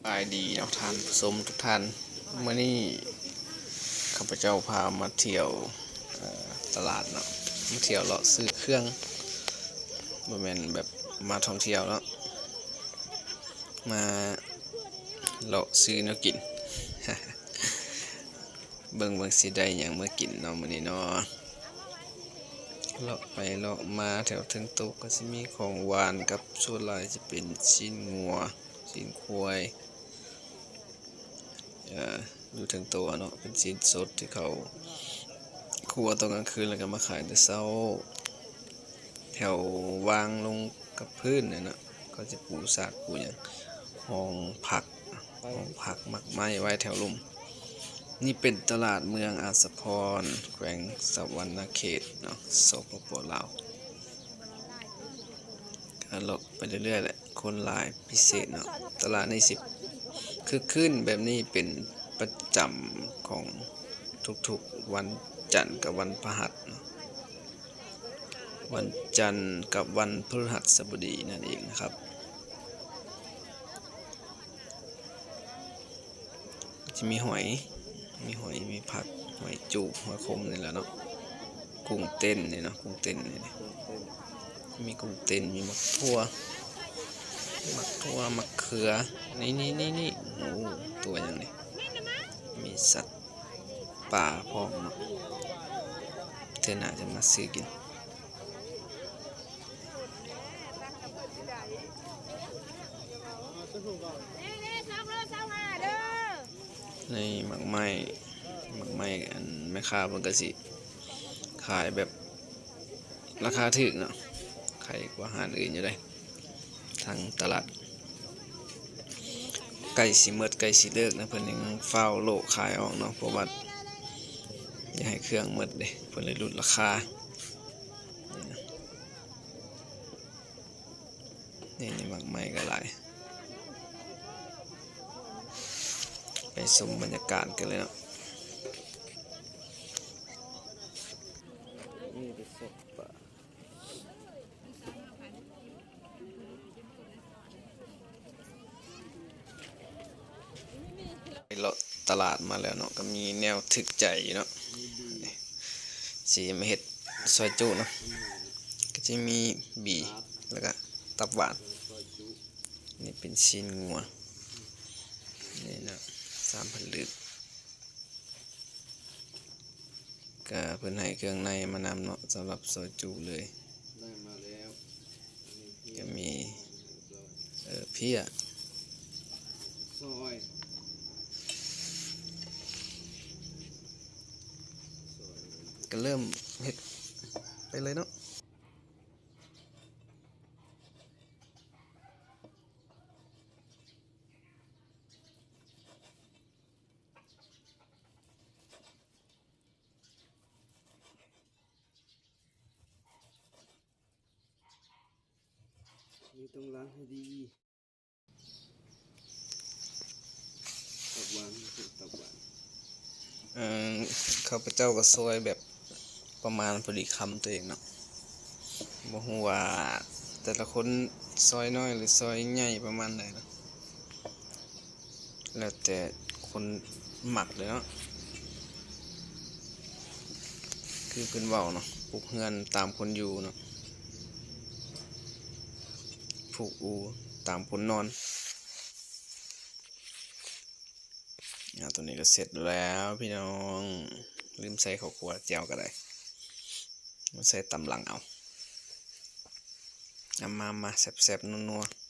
ສະບາຍດີເນາະທ່ານຜູ້ຊົມທຸກທ່ານ, ມື້ນີ້ຂ້າພະເຈົ້າພາມາທ່ຽວ ເອີ ຕະຫຼາດເນາະ, ມາທ່ຽວເລາະຊື້ເຄື່ອງ, ບໍ່ແມ່ນແບບມາທ່ອງທ່ຽວເນາະ, ມາເລາະຊື້ແນວກິນ. ເບິ່ງ ເບິ່ງຊິໄດ້ຫຍັງມາກິນເນາະມື້ນີ້ເນາະ. ເລາະໄປເລາະມາແຖວເທິງໂຕະກໍຊິມີຂອງຫວານກັບສ່ວນຫຼາຍຈະເປັນຊີ້ນງົວ, ຊີ້ນຄວາຍ ເອີ ຢູ່ເທິງໂຕະເນາະ, ເປັນຊີ້ນສົດທີ່ເຂົາຄົວຕອນກາງຄືນ ແລ້ວກໍມາຂາຍແຕ່ເຊົ້າ ແຖວວາງລົງກັບພື້ນນີ້ນະ, ເຂົາຈະປູສາກປູຫຍັງ, ຫ້ອງພັກ ຫ້ອງພັກໝາກໄມ້ໄວ້ແຖວລຸ່ມ. ນີ້ເປັນຕະຫຼາດເມືອງອາດສະພອນ ແຂວງສະຫວັນນະເຂດເນາະ ສປປ ລາວ. ກໍເລາະໄປເລື້ອຍໆແຫຼະ, ຄົນຫຼາຍພິເສດເນາະ. ຕະຫຼາດນີ້ຊິຄຶກຄື້ນແບບນີ້ເປັນປະຈຳຂອງທຸກໆວັນຈັນກັບວັນພະຫັດເນາະ, ວັນຈັນກັບວັນພຶຫັດສະບໍດີນັ້ນເອງນະຄັບ. ຈະມີຫອຍ ມີຫອຍ ມີຜັກ ຫອຍຈູບ ຫອຍຂົມນີ້ແຫຼະເນາະ, ກຸ້ງເຕັ້ນນີ້ເນາະ, ກຸ້ງເຕັ້ນນີ້ ມີກຸ້ງເຕັ້ນ ມີໝາກຖົ່ວ ໝາກຖົ່ວ ໝາກເຂືອ ນີ້ໆໆ ໂອ້ ຕົວຫຍັງນີ້ ມີສັດປ່າພ້ອມເນາະ, ເທື່ອໜ້າຈະມາຊື້ກິນ. ນີ້ໝາກໄມ້ ໝາກໄມ້ ອັນແມ່ຄ້າເພິ່ນກໍຊິຂາຍແບບລາຄາຖືກເນາະ, ຂາຍກວ່າຮ້ານອື່ນຢູ່ເດ້ ທາງຕະຫຼາດ. ໃກ້ຊິໝົດ ໃກ້ຊິເລີກນະ ເພິ່ນຍັງຟ້າວໂລະຂາຍອອກເນາະ, ເພາະວ່າຢາກໃຫ້ເຄື່ອງໝົດເດ້ ເພິ່ນເລີຍຫຼຸດລາຄາ. ນີ້ ນີ້ໝາກໄມ້ກໍຫຼາຍ, ໄປຊົມບັນຍາກາດກັນເລີຍເນາະ. ນີ້ໄປຊອກປາ. ເລາະຕະຫຼາດມາແລ້ວເນາະ ກໍມີແນວຖືກໃຈຢູ່ເນາະ, ຊິມາເຮັດຊອຍຈຸເນາະ, ກໍຈະມີບີ ແລ້ວກໍຕັບຫວານ, ນີ້ເປັນຊີ້ນງົວ ນີ້ເນາະ ສາມພັນກີບ. ກະເພິ່ນໃຫ້ເຄື່ອງໃນມານຳເນາະ ສຳລັບຊອຍຈຸເລີຍ. ໄດ້ມາແລ້ວ ກະມີ ເອີ ເພຍ ຊອຍ ກະເລີ່ມເຮັດໄປເລີຍເນາະ. ນີ້ຕ້ອງລ້າງໃຫ້ດີ. ຕັບຫວານ ຕັບຫວານ ເອີ ຂ້າພະເຈົ້າກໍຊອຍແບບປະມານພໍດີຄຳຕົວເອງເນາະ, ບໍ່ຮູ້ວ່າແຕ່ລະຄົນຊອຍນ້ອຍ ຫຼື ຊອຍໃຫຍ່ປະມານໃດເນາະ. ແລ້ວແຕ່ຄົນມັກເລີຍເນາະ, ຄືເພິ່ນເວົ້າເນາະ ປຸກເຮືອນຕາມຄົນຢູ່ເນາະ, ຜູກອູຕາມຄົນນອນ. ອາ ຕົວນີ້ກໍເສັດແລ້ວພີ່ນ້ອງ, ລືມໃສ່ເຂົ້າຂົ້ວແຈ່ວກໍໄດ້, ມາໃສ່ຕຳຫຼັງເອົາ. ອາ ມາ ມາ ແຊບໆ ນົວໆ.